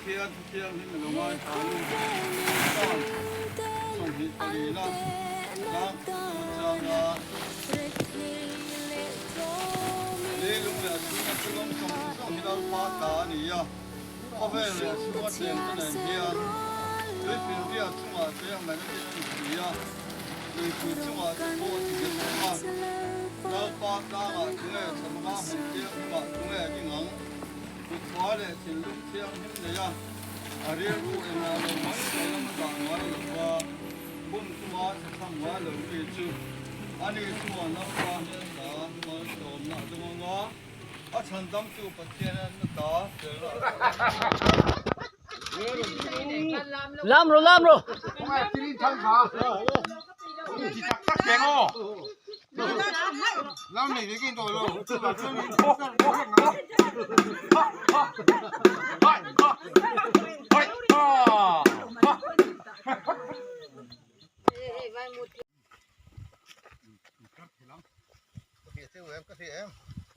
Pathian thu thianghlim i lo ngaithla u Psalm 24 na chang chungchang changa Leilung leh a chhunga thil awm zawng zawng hi Lalpa ta a ni a, khawvel leh a chhunga chengte nen hian tuifinriat chungah te a ngaihna te an insi a, luipui chungah te pawh a ti nghet bawk a. Lalpa tlangah tunge chhamanga hmun thianghlimah tunge ding ang? Kutphua leh thinlung thianghlim nei a, a rilru engah lo mai mai lama dah ngai lo va, bum tuma che chhang ngai lo mi chu ani chuan Lalpa hnen ta malsawmna a dawng ang a, a chhandamtu Pathian a ta felna a dawng ang. Lam ro lam ro.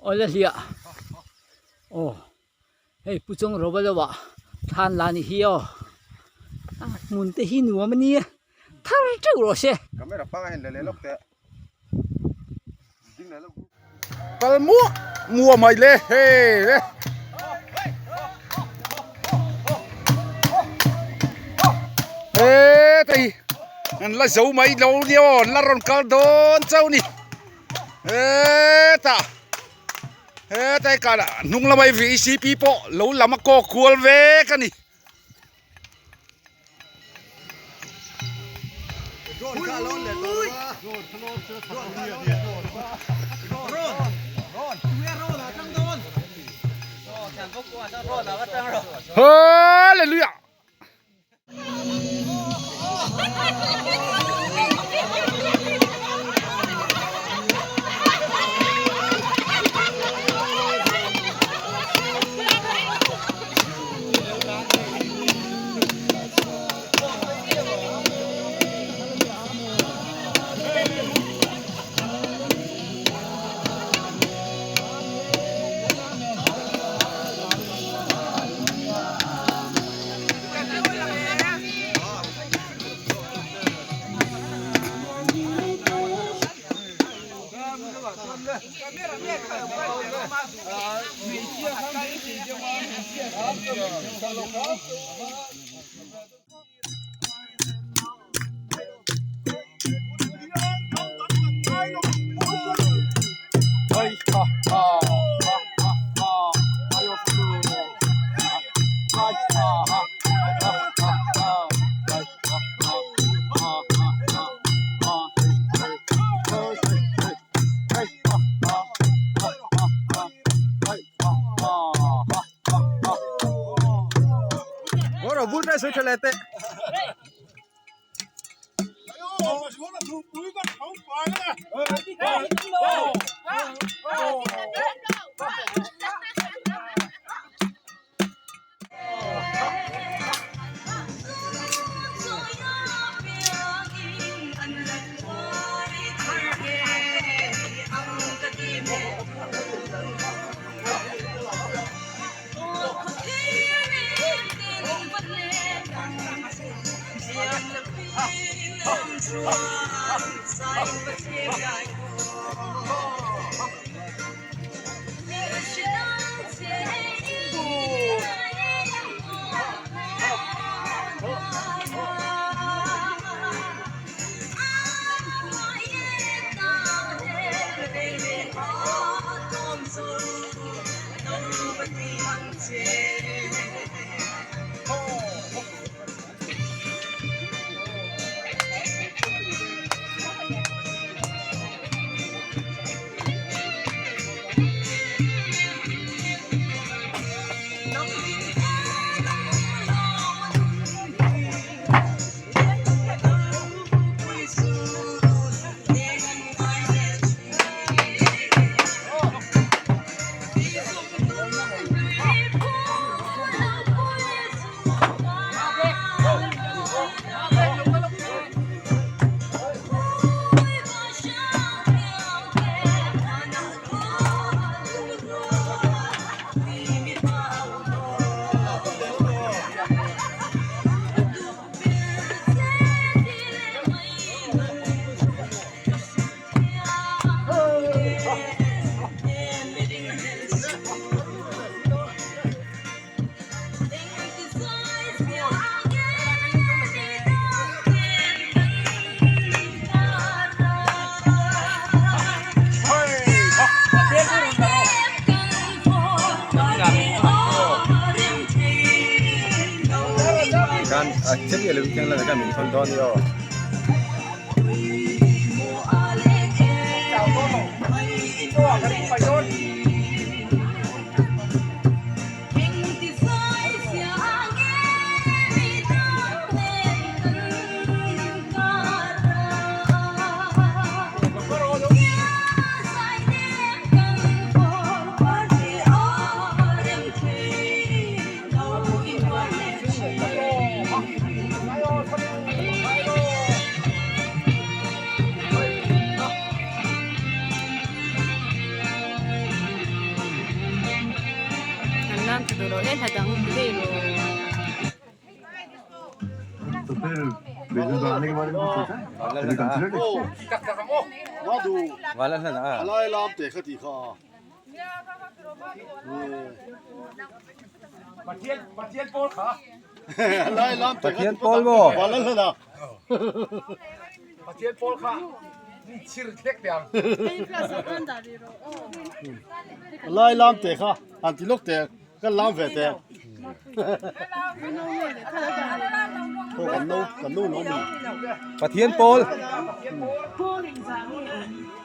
Awle hliah. Aw. Hei pu chawng ro lo ah thlan la ni hi aw a hmun te hi nuam a nia thar teuh rawh se. Camera panga hian leh leh lawk teh ding leh lawk kal muah muah mai le hei le. He tei an la zo mai lo nia aw an la rawn kal dawn chauh ni hetah. Hetlai karah hnung lama VCP pawh lo lam a kawk kual vek a ni. Hallelujah. khan a chep leh keng la khan min thawn dawn a ni aw. Pathian pawl maw? Pathian pawl kha mi chhir thlek teh ang. Lai lam te kha han ti lawk teh kan lam ve teh. Aw kan no kan no lo mi. Pathian pawl.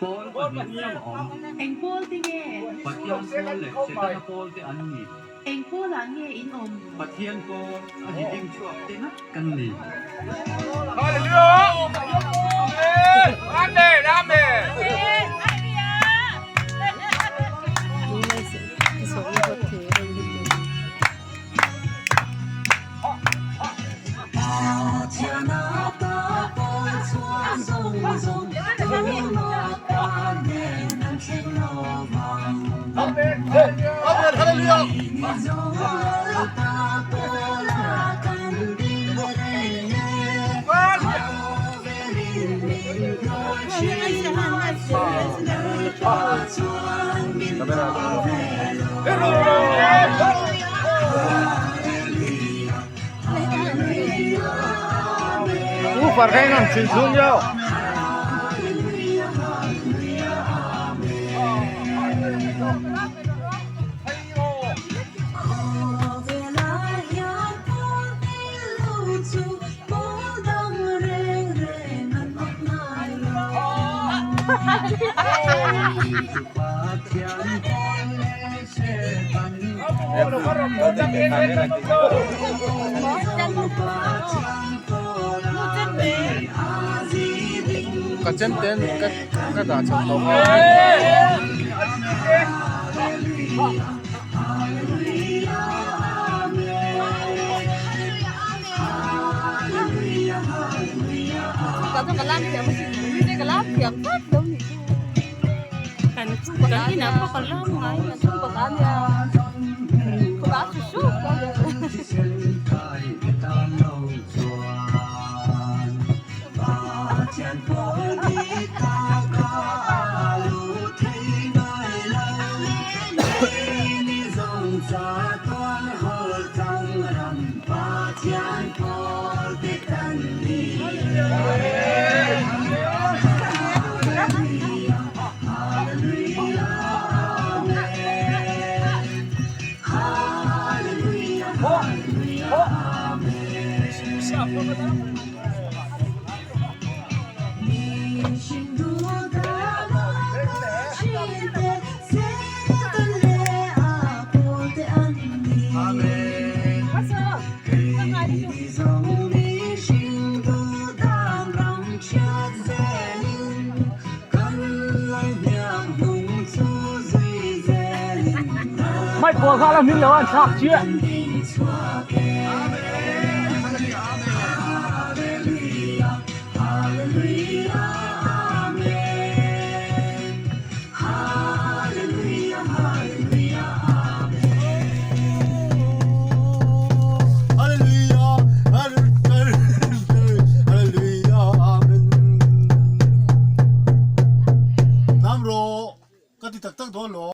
Pawl pahnih chauh a awm. Eng pawl te nge? Pathian pawl leh Setana pawl te an ni. Eng pawlah nge in awm? Pathian pawl a ni ding chhuak te ngat kan ni. Hallelujah! Amen! Amen! Amen! Amen Hallelujah. U far kha in chin chung yo. Ka chem ten ka ka dah chho tawh a. Mai pawl kha la hmin lo an thlak chiah. Hallelujah Hallelujah Amen. Nam ro ka ti tak tak dawn lo.